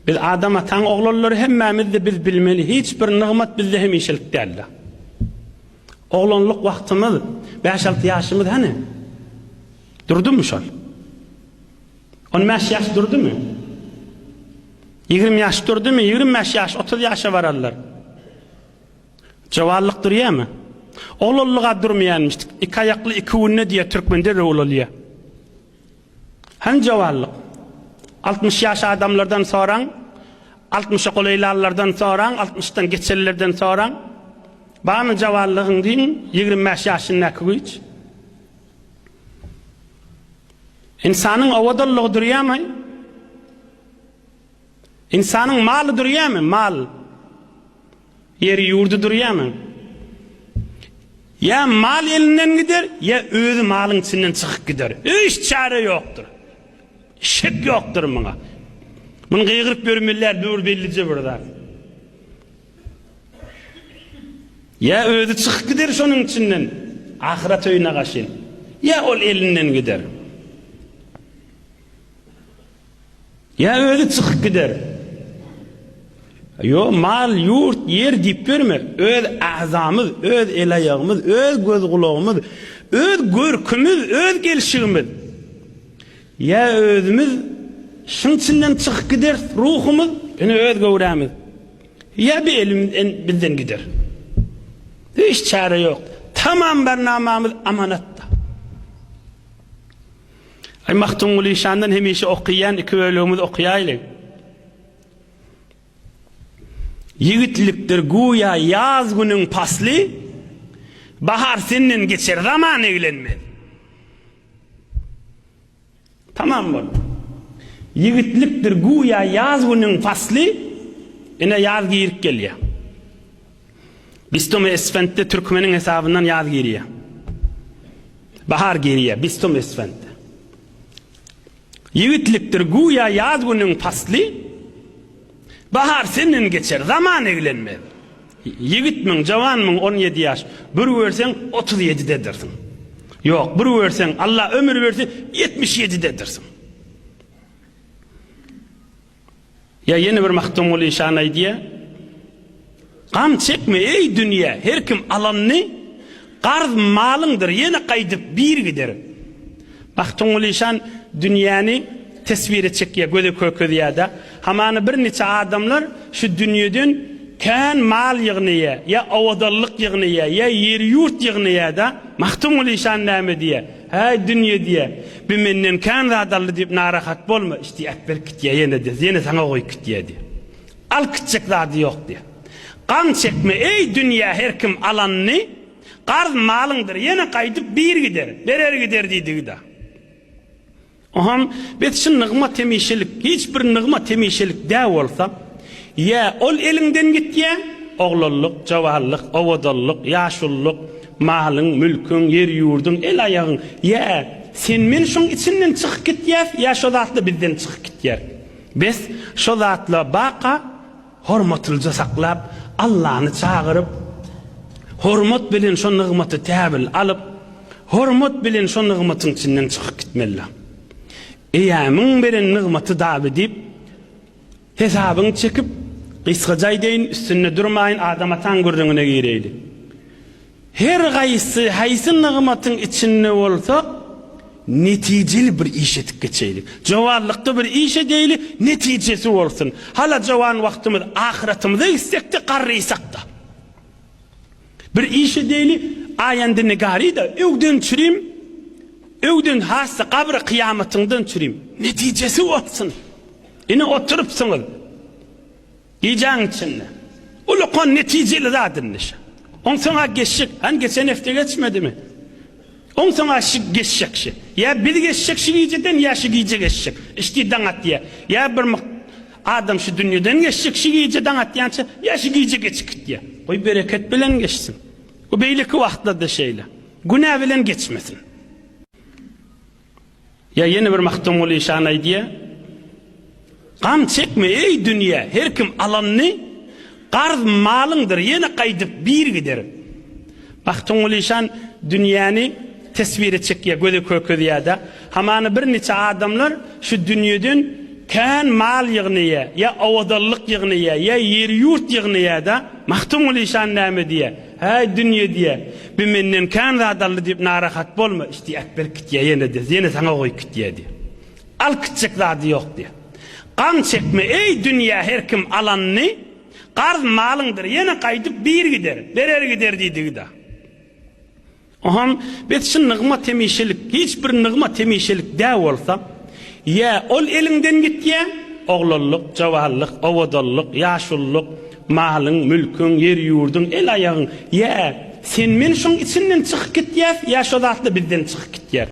Biz Adam ataň oglanlary hemmämiz-de biz bilmeli, hiç bir nygmat bizde hemişelik däldir. Oglanlyk wagtymyz, bäş-alty ýaşymyz hany? Durdumy şol? On bäş ýaş durdumy? 20 ýaş durdumy? 25 ýaş, 30 ýaşa bararlar. Jowanlyk durýarmy? Oglanlyga durmaýanmyşdyk. Iki aýakly iki günde diýýär türkmen derrew ulalýar. Hany jowanlyk? 60 ýaş adamlardan soraň, 60-a golaýlanlardan soraň, 60-dan geçenlerden soraň. Barmy jowanlygyň diýiň, 25 ýaşyndaky güýç? Ynsanyň owadanlygy durýarmy? Ynsanyň maly durýarmy? Mal. Ýeri ýurdy durýarmy? Ýa mal elinden gider, ýa özi malyň içinden çykyp gider. Hiç çäre ýokdur. Şek ýokdur muňa. Muny gygyryp ýörmeliler, bu bir bellije bir zat. Ýa özi çykyp gider şonuň içinden, ahyret öýüne gaşyn, ýa ol elinden gider. Ýa özi çykyp gider. Ýo, mal, ýurt, ýer diýip ýörme. Öz agzamyz, öz el-aýagymyz, öz göz-gulagymyz, öz görkümiz, öz gelşigimiz. Ýa özümiz şuň içinden çykyp gideris, ruhumyz, ine öz göwrämiz. Ýa bir elimizden bizden gider. Hiç çäre ýok. Tamam barnamamyz amanatda. Aý Magtymguly işandan hemişe okyýan iki bölegimiz okýaýly. Ýigitlikdir güýä ýaz günüň pasly, Bahar senden geçer zaman eglenmez. Tamam bol. Ýigitlikdir güýä ýaz günüň pasly, Ine ýaz girip gelýär. Bistum Esfentde türkmeniň hesabyndan ýaz girýär. Bahar girýär Bistum Esfentde. Ýigitlikdir güýä ýaz günüň pasly, Bahar senden geçer, zaman eglenmez. Ýigitmiň, jawanmyň 17 ýaş, bir görseň 37-dedirsiň. Ýok, bir görseň, Alla ömür berse 77-dedirsiň. Ýa ýene bir Magtymguly işan aýdýar, Gam çekme, eý dünýä, her kim alanyny, Garz malyňdyr, ýene gaýdyp bir gider. Magtymguly işan dünýäni teswire çekýär, göze kökezýär-de. Hamana birniçe adamlar şu dünýeden kän mal ýygnaýar, ýa owadanlyk ýygnaýar, ýa ýer-ýurt ýygnaýar-da. Magtymguly işan näme diýýär? Häý, dünýe diýýär, bi menden kän zat aldy diýip narahat bolma, iş diýýär, äpberip gitýär ýene-de, ýene saňa goýup gitýär diýýär. Alyp gitjek zady ýok diýýär. Gam çekme, eý, dünýä, her kim alanyny, garz malyňdyr, ýene gaýdyp bir gider, berer gider diýdigi-de. Oham, biz şu nygmat hemişelik, hiç bir nygmat hemişelik dä bolsa, ýa ol eliňden gitýä, oglanlyk, jowanlyk, owadanlyk, ýaşululyk, malyň, mülküň, ýer-ýurduň, el-aýagyň, ýa sen-men şoň içinden çykyp gitýäs, ýa şo zatlar bizden çykyp gitýär. Bes, şo zatlar baka hormatlyja saklap, Allany çagyryp, hormat bilen şo nygmaty täwil alyp, hormat bilen şo nygmatyň içinden çykyp gitmeli. Eýämiň beren nygmaty daby diýip, hesabyňy çekip, gysgaja aýdaýyn, üstünde durmaýyn, Adam ataň gürrüňine gireýli. Her gaýsy haýsy nygmatyň içinde bolsak, netijeli bir iş edip geçeýli. Jowanlykda bir iş edeýli, netijesi bolsun. Hala jowan wagtymyz ahyratymyza gitsek-de, garrysak-da. Bir iş edeýli, aýandy nigary-da, öwden çürim, öwden has-da gabry kyýamatyňdan çürim. Netijesi bolsun. Ine oturypsyňyz. Gijäň içinde. Ulukan netijeli zat indi şu. Onsoň-a geçjek, hany geçen hepde geçmedimi? Onsoň-a şu geçjek şu. Ýa biz geçjek şu gijeden, ýa şu gije geçjek. Işdi daň atýa. Ýa bir adam şu dünýeden geçjek şu gije daň atýança, ýa şu gije geçip gitýä. Goý bereket bilen geçsin. Bu beýleki wagtlarda şeýle. Günä bilen geçmesin. Ýa ýene bir Magtymguly işan aýdýar, Gam çekme, eý dünýä, her kim alanyny, Garz malyňdyr, ýene gaýdyp bir gider. Magtymguly işan dünýäni teswire çekýär, göze kökezýär-de. Hamana birniçe adamlar şu dünýeden. Kän mal ýygnaýa, ýa owadanlyk ýygnaýa, ýa ýer-ýurt ýygnaýa-da, Magtymguly işan näme diýýä? Häý, dünýe diýýä, bi menden kän zat aldy diýip narahat bolma, iş diýýä, äpberip gitýä ýene-de, ýene saňa goýup gitýä diýýä. Alyp gitjek zady ýok diýýä. Gam çekme, eý, dünýä, her kim alanyny, garz malyňdyr, ýene gaýdyp bir gider, berer gider diýdigi-da. Oham, biz şu nygmat hemişelik, hiç bir nygmat hemişelik dä bolsa, ýa ol eliňden gitýä, oglanlyk, jowanlyk, owadanlyk, ýaşululyk, malyň, mülküň, ýer-ýurduň, el-aýagyň, ýa sen-men şoň içinden çykyp gitýäs, ýa şo zatlar bizden çykyp gitýär.